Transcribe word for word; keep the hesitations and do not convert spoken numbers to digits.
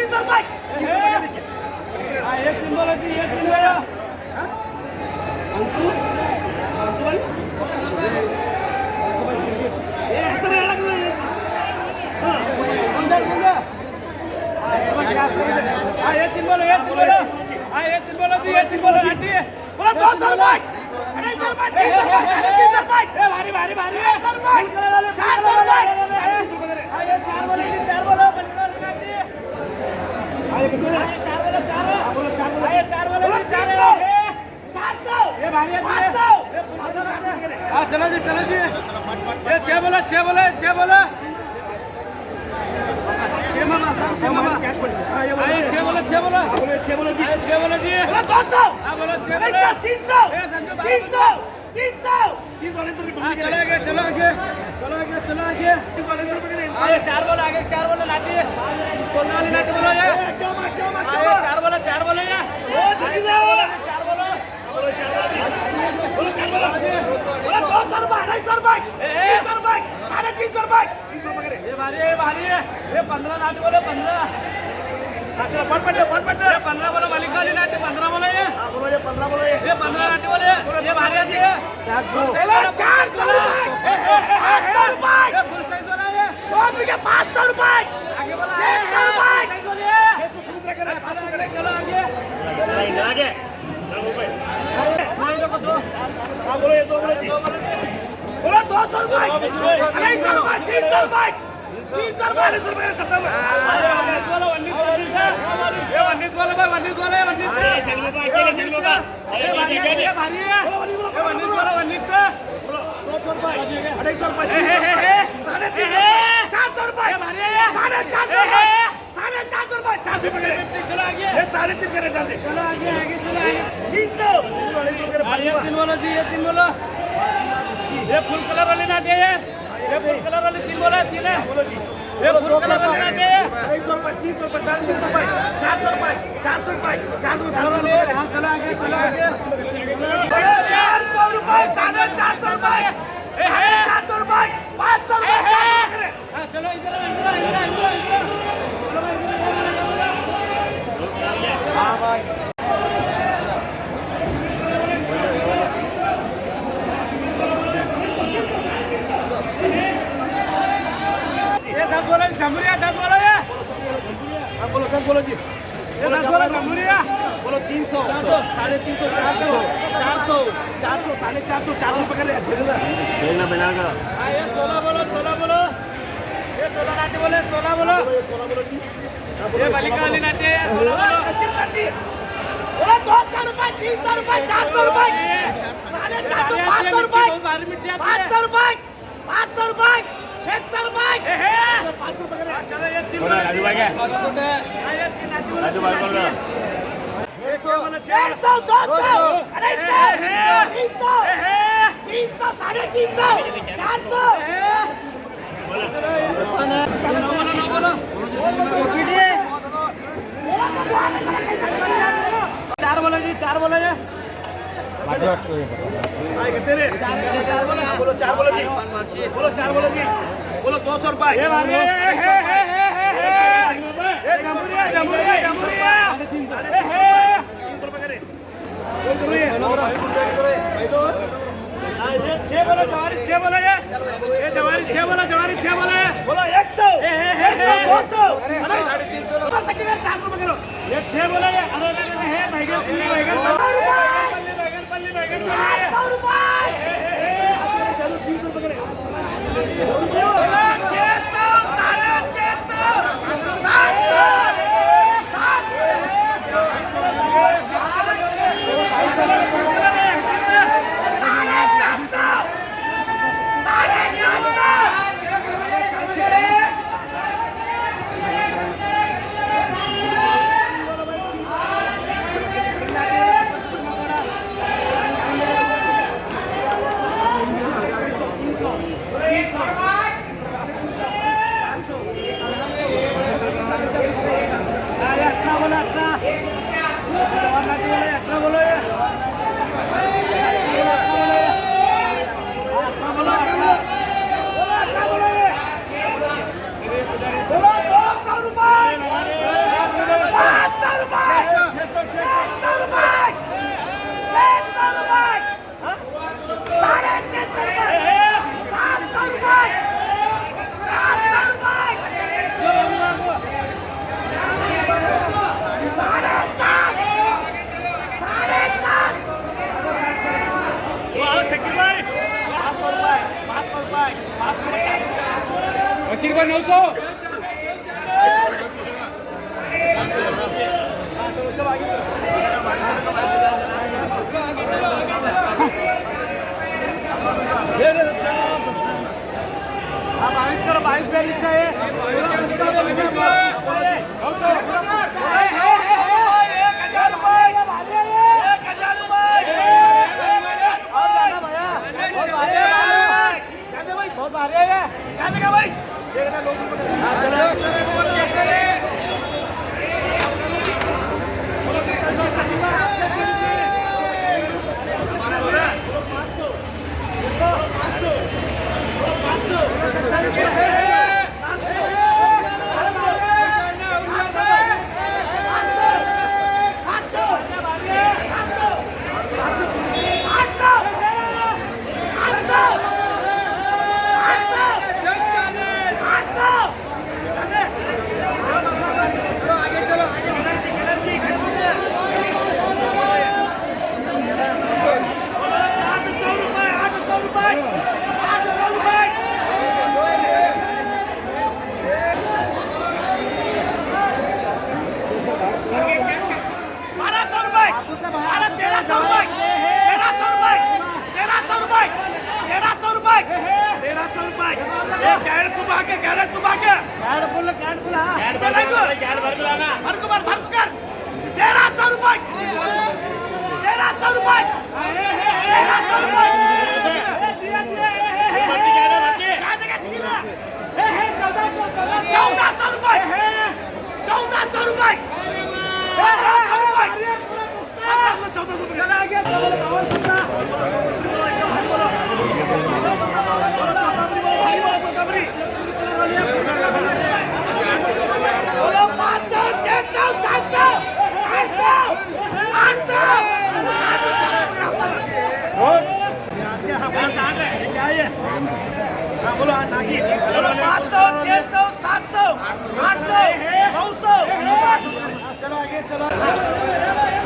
سر بھائی، ہاں، ایک تین بولو جی، ایک تین بولو۔ انشو، انشو بھائی۔ اے، ایسا نہیں الگ نہیں۔ ہاں۔ ہاں، ایک تین بولو، ایک تین بولو۔ ہاں، ایک تین بولو جی، ایک تین بولو، ہٹیے۔ بولو دو سو روپے۔ اڑھائی سو روپے، تین سو روپے، ساڑھے تین سو روپے۔ اے بھاری، بھاری، بھاری۔ چار سو روپے۔ چار سو روپے۔ اے، اے، اے، اے، چار بولو جی، چار بولو۔ ہاں، یہ کتنے ہیں؟ چار بولو، چار۔ ہاں، بولو، چار بولو۔ اے، چار بولو بولو، جی، چار۔ تین سو۔ اے، چار سو۔ اے بھاری، پانچ سو۔ اے، ہاں، چلو جی، چلو جی۔ اے، چھ بولو، چھ بولو، چھ بولو۔ چھ ماما، سب چھ ماما۔ کیش بولو۔ ہاں، یہ بولو۔ اے، چھ بولو، چھ بولو۔ ہاں، بولو، چھ بولو جی۔ اے، چھ بولو جی۔ بولو دو سو۔ ہاں، بولو، چھ بولو۔ نہیں، سر، تین سو۔ اے، سنجو، تین سو۔ تین سو۔ تین سو، تین سو کی ہاں، ڈومنی چلو آگے، چلو آگے۔ چلو آگے، چلو آگے۔ تین سو، تین سو روپے کے دیں۔ آگے چار بولو، آگے چار بولو، لاٹھی۔ سولہ والی لاٹھی بولو یہ۔ اے، کیا بات، کیا بات، کیا آگے بات۔ چار بولو، چار بولو یہ۔ او، جلدی آگے چار بولو، چار بولو۔ چار بولو، چار بولو۔ بولو، چار بولو۔ بولو، دو سو روپے، اڑھائی سو روپے، اے، اے۔ تین سو روپے، ساڑھے تین سو روپے۔ تین سو روپے کرے۔ یہ بھاری ہے، یہ بھاری ہے۔ یہ پندرہ لاٹھی بولو، پندرہ۔ اچھا، پٹ، پٹ، پٹ، پٹ۔ یہ پندرہ بولو، ملک والی لاٹھی، پندرہ بولو یہ۔ ہاں، بولو، یہ پندرہ بولو یہ۔ یہ پندرہ لاٹھی بولو یہ۔ بولو، یہ بھاری آتی ہے۔ چار سو۔ بولو، چار سو روپے۔ اے، اے، اے، اے، پانچ سو روپے۔ یہ فل سائز والا ہے۔ دو بیگھے پانچ سو روپے۔ آگے بولو، چھ سو روپے۔ فل سائز والی ہے۔ چھ سو سمندر کرے، پانچ سو کرے۔ چلو آگے۔ ہاں، بولو، یہ دو بولو جی۔ بولو، دو سو روپے۔ اڑھائی سو روپے، تین سو روپے۔ تین سو روپے، اڑھائی سو روپے، ستر روپے۔ ونیس والا، ونیس، ونیس ہے۔ یہ ونیس والا بھائی، ونیس والا ہے، ونیس ہے۔ یہ ونیس ہے۔ یہ بھاری ہے، یہ بھاری ہے۔ بولو، ونیس والا، یہ ونیس والا، ونیس ہے۔ بولو، دو سو روپے، اڑھائی سو روپے، اے، تین سو روپے، اے، اے، ساڑھے تین سو روپے، اے، چار سو روپے، یہ بھاری ہے۔ ساڑھے چار سو روپے۔ اے، اے۔ ساڑھے چار سو روپے، چار سو روپے کرے۔ چلو آگے۔ یہ ساڑھے تین کرے جاتے۔ چلو آگے، آگے، چلو آگے۔ تین سو۔ ہاں، یہ تین بولو جی، یہ تین بولو۔ یہ فل کلر والی لاٹھی ہے۔ یہ فل کلر والی تین بولو، تین ہے۔ بولو جی۔ یہ فل کلر والی لاٹھی ہے۔ اڑھائی سو روپے، تین سو روپے، ساڑھے تین سو روپے، چار سو روپے، چار سو روپے، چار سو روپے، ساڑھے تین سو روپے۔ ہاں، چلو آگے، چلو آگے۔ بولو چار سو روپے، ساڑھے چار سو روپے، ساڑھے چار سو روپے، پانچ سو روپے، چار سو روپے کرے۔ ہاں، چلو، ادھر آؤ، ادھر آؤ، ادھر آؤ، ادھر آؤ، ادھر آؤ۔ ہاں، بھائی۔ یہ دس بولو، جمہوریہ، دس بولو یہ۔ ہاں، بولو، دس بولو جی۔ یہ دس بولو، جمہوریہ۔ بولو، تین سو، ساڑھے تین سو، چار سو، چار سو، چار سو، ساڑھے چار سو، چار سو پکڑ لے۔ بنا، بنا کر۔ ہاں، یہ سولہ بولو، سولہ بولو۔ یہ سولہ لاٹھی بولے، سولہ بولو۔ بولو، یہ سولہ بولو جی۔ یہ ملک والی لاٹھی ہے، یہ سولہ بولو۔ بولو، دو سو روپے، تین سو روپے، چار سو روپے، ساڑھے چار سو، پانچ سو روپے، پانچ سو روپے، پانچ سو روپے، چھ سو روپے۔ اے، اے۔ پانچ سو روپے۔ چلو، یہ تین بولو۔ راجو بھائی کیا؟ ہاں، یہ تین لاٹھی بولو۔ راجو بھائی بول رہا۔ ڈیڑھ سو، دو سو، اڑھائی سو، تین سو، تین سو، ساڑھے تین سو، چار سو۔ چار بولو جی، چار بولو جی۔ بولو، چار بولو جی۔ بولو، چار بولو جی۔ بولو، دو سو روپے۔ اے، اے، اے، جمہوریہ، جمہوریہ، جمہوریہ۔ اے، اے۔ تین سو روپے کرے۔ کون کر رہی ہے؟ چھ بولو، جواری چھ بولو یہ۔ اے، جواری چھ بولو، جواری چھ بولو یہ۔ بولو، ایک سو۔ اے، اے، اے، ایک سو، اے۔ دو سو۔ ارے، ساڑھے تین سو۔ چار سو روپے کرو۔ یہ چھ بولا یہ، ارے، ارے، ارے، ہے، بیگن پلی، بیگن پلی، بیگن پلی، بیگن پلی۔ چار سو روپے۔ چلو، تین سو پکڑے۔ چھ سو، ساڑھے چھ سو، سات سو، سات سو۔ ساڑھے چار سو، ساڑھے چار سو۔ بشیر بھائی، نو سو۔ ہاں، بائیس کرو، بائیس بیالیس ہے۔ ایک ہزار روپے، ایک ہزار روپے، ایک ہزار روپے، ایک ہزار روپے۔ بہت بھاری ہے یہ۔ کیا دے گا بھائی؟ بارہ سو روپے، بارہ، تیرہ سو روپے، تیرہ سو روپے، تیرہ سو روپے، تیرہ سو روپے، تیرہ سو روپے۔ اے، گیڑ کو بھاگے، گیڑ کو بھاگے۔ گیڑ بول، گیڑ بول، ہاں۔ گیڑ بھر کو، گیڑ بھر کو لانا۔ بھر کو بھر، بھر کو کر۔ تیرہ سو روپے، تیرہ سو روپے، تیرہ سو روپے۔ بھرتی کیا ہے، بھرتی؟ کیا دے گا سکینہ؟ چودہ سو روپے، چودہ سو روپے، پندرہ سو روپے، پندرہ سو، چودہ سو روپے۔ بولو، پانچ سو، چھ سو، سات سو، آٹھ سو، آٹھ سو، آٹھ سو۔ کیا ہے؟ ہاں، بولو، ہاں، تاکہ۔ بولو، پانچ سو، چھ سو، سات سو، آٹھ سو، نو سو۔ چلو، آگے چلو۔